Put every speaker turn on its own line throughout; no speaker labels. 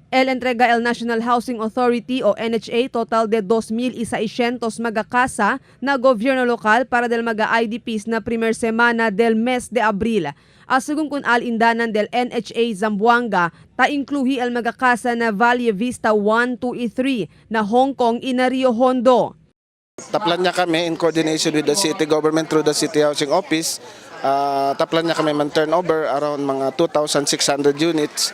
El entrega el National Housing Authority o NHA total de 2,600 mga casa na gobyerno lokal para del mga IDPs na primer semana del mes de Abril. Asegún con al indanan del NHA Zamboanga, ta incluhi el mga casa na Valle Vista 1, 2 y 3 na Hong Kong y na Rio Hondo.
Taplan niya kami in coordination with the city government through the city housing office. Taplan niya kami man turnover around mga 2,600 units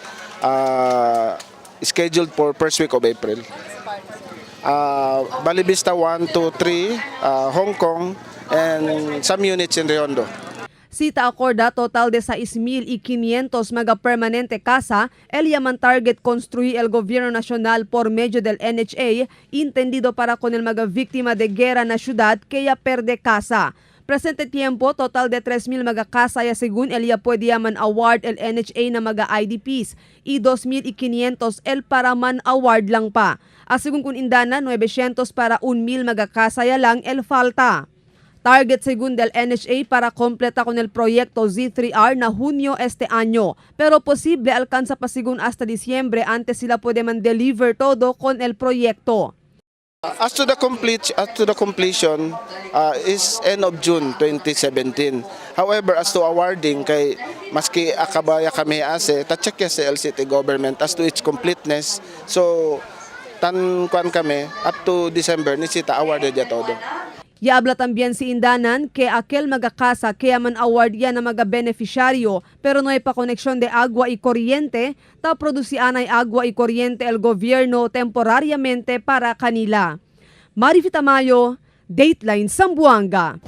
scheduled for first week of April. Balibista 1, 2, 3, Hong Kong, and some units in Riondo.
Sita acorda total de 6,500 mga permanente casa, el yaman target construir el gobierno nacional por medio del NHA, entendido para con el mga víctima de guerra na ciudad que ya perde casa. Presente tiempo, total de 3,000 mga casa ya según el ya puede yaman award el NHA na mga IDPs y 2,500 el para man award lang pa. Asegún kun indana, 900 para 1,000 mga casa ya lang el falta. Target según del NHA para completa con el proyecto Z3R na junio este año. Pero posible alcanza pa según hasta diciembre antes sila puede man deliver todo con el proyecto.
As to the completion is end of June 2017. However, as to awarding kay maski akabaya kami ase, ta-check ya sa LCT government as to its completeness. So tan kuan kami up to December ni sita awarded ya todo.
Yaabla también si Indanan que aquel magakasa kaya man award yan na mga beneficiaryo pero no hay pa conexión de agua y corriente, ta producian ay agua y corriente el gobierno temporariamente para kanila. Marifi Tamayo, Dateline Zamboanga.